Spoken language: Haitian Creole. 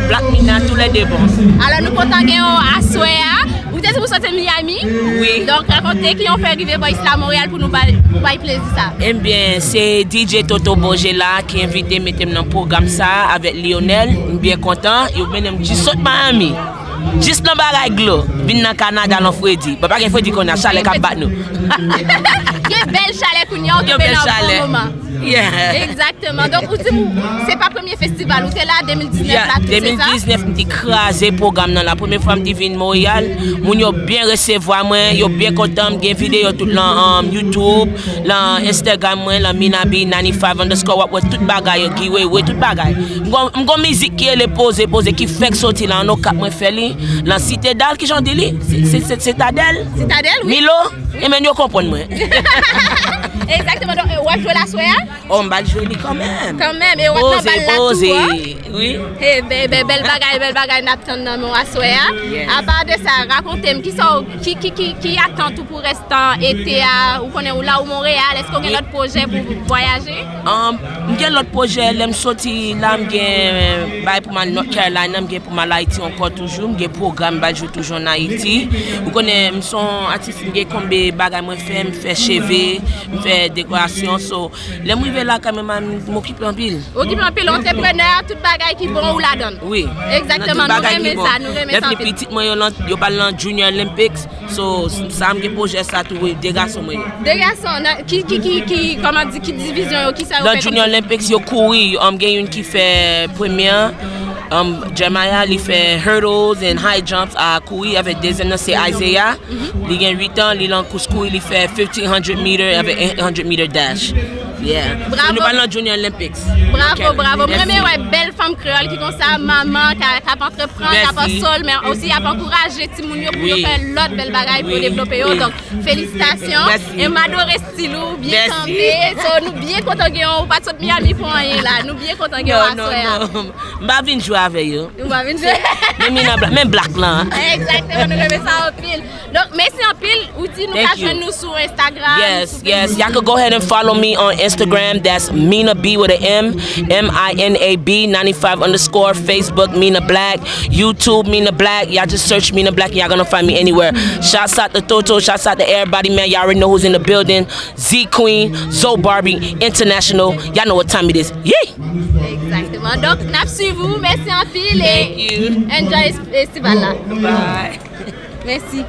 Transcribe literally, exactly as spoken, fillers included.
Black Mina, tou lè de bon. Alò, nou kontan gen w aswè a. Ou te di ou soti Miami? Wi. Donk, rakonte ki yon fè rive bò isi la Monreyal pou nou bay, pou bay plezi sa. Ebyen, se D J Toto Boje la ki envite m mete m nan pwogram sa avèk Lionel. M byen kontan. Yo mennen m jis sot Miami. Jis nan bagay glo. Vin nan Kanada lan fredi. Bon, pa gen fredi kounye a, chalè k ap bat nou. Gen bèl chalè kounye a, ou tonbe nan bon moman. Yeah. Egzakteman. Donk, ou di m, se pa premye festival, ou te la de mil diznèf la tou, se sa? de mil diznèf, m te kraze pwogram nan la. Premye fwa m te vin Monreyal, moun yo byen resevwa mwen, yo byen kontan, m gen videyo tout lan um, YouTube, lan Instagram mwen, lan Minabi ninety-five underscore, w ap wè tout bagay yo, Guy Wewe, tout bagay. M gon, m gon mizik ki rele Poze Poze ki fèk soti la, an Okap mwen fè li, lan Sitedal, kijan w di li? Se, se, se, Sitadèl? Sitadèl, wi. Milo? Ebyen, yo konprann mwen. Egzakteman. Donk, w ap jwe l aswè a? Oh, m bal jwe li kanmenm. Kanmenm, e w ap nan bal la tou, an? Wi. Hey, bèl, bèl, bèl bagay, bèl bagay n ap tann nan men w aswè a. Yes. Apa de sa, rakonte m, ki sa w, ki, ki, ki, ki atant ou pou restan ete a? Ou konnen ou la ou Monreyal, èske w gen lòt pwojè pou vwayaje? Um, m gen lòt pwojè, lè m soti la, m gen bay pou m al North Carolina, m gen pou m al Ayiti ankò toujou, m gen pwogram m bal jwe toujou an Ayiti. Ou konnen, m se yon atis, m gen konbe bagay mwen fè, m fè cheve, m fè dekorasyon, so, lè m rive la, kanmenm, m okipe anpil. Okipe anpil, antreprenè, tout bagay ki bon ou ladan l. Wi. Egzakteman, nou renmen sa, nou renmen sa anpil. Pitit mwen yo, yo pral lan Junior Olympics, so, sa m gen pwojè sa tou, wi, de gason mwen yo. De gason, ki, ki, ki, ki, kòman di, ki divizyon yo, ki sa yo fè? Lan Junior Olympics, yo kouri, um, gen youn ki fè premye, um, Jeremiah, li fè hurdles and high jumps, a kouri avèk dezyèm nan, se Isaiah. Li gen uit an, li lan kous kouri, li fè fifteen hundred meter avèk eight hundred meter dash. Yeah. So, nou pral nan Junior Olympics. Bravo, bravo. Mwen renmen wè bèl fanm kreyòl ki konsa, manman, k ap antreprann, k ap ansol, men osi y ap ankouraje timoun yo pou yo fè lòt bèl bagay pou yo devlope yo. Donk, felisitasyon. E m adore estil ou, byen kanpe. So, nou byen kontan gen w, ou pa t sot Miami pou anyen la. Nou byen kontan gen w aswè a. M pa vin jwe avè yo. Ou pa vin jwe. Men Mina Black, men Black lan. Egzakteman, nou renmen sa anpil. Donk, mèsi anpil. Ou di nou ka jwenn nou sou Instagram. Yes, yes. Y'all could go ahead and follow me on Instagram. That's Mina B with a M, M I N A B ninety-five underscore, Facebook Mina Black, YouTube Mina Black. Y'all just search Mina Black and y'all gonna find me anywhere. Shouts out to Toto, shouts out to everybody, man. Y'all already know who's in the building. Z Queen, Zo Barbie, International. Y'all know what time it is. Yee! Egzakteman. Donk, n ap swiv ou. Mèsi anpil e enjoy festival la. Bye. Mèsi.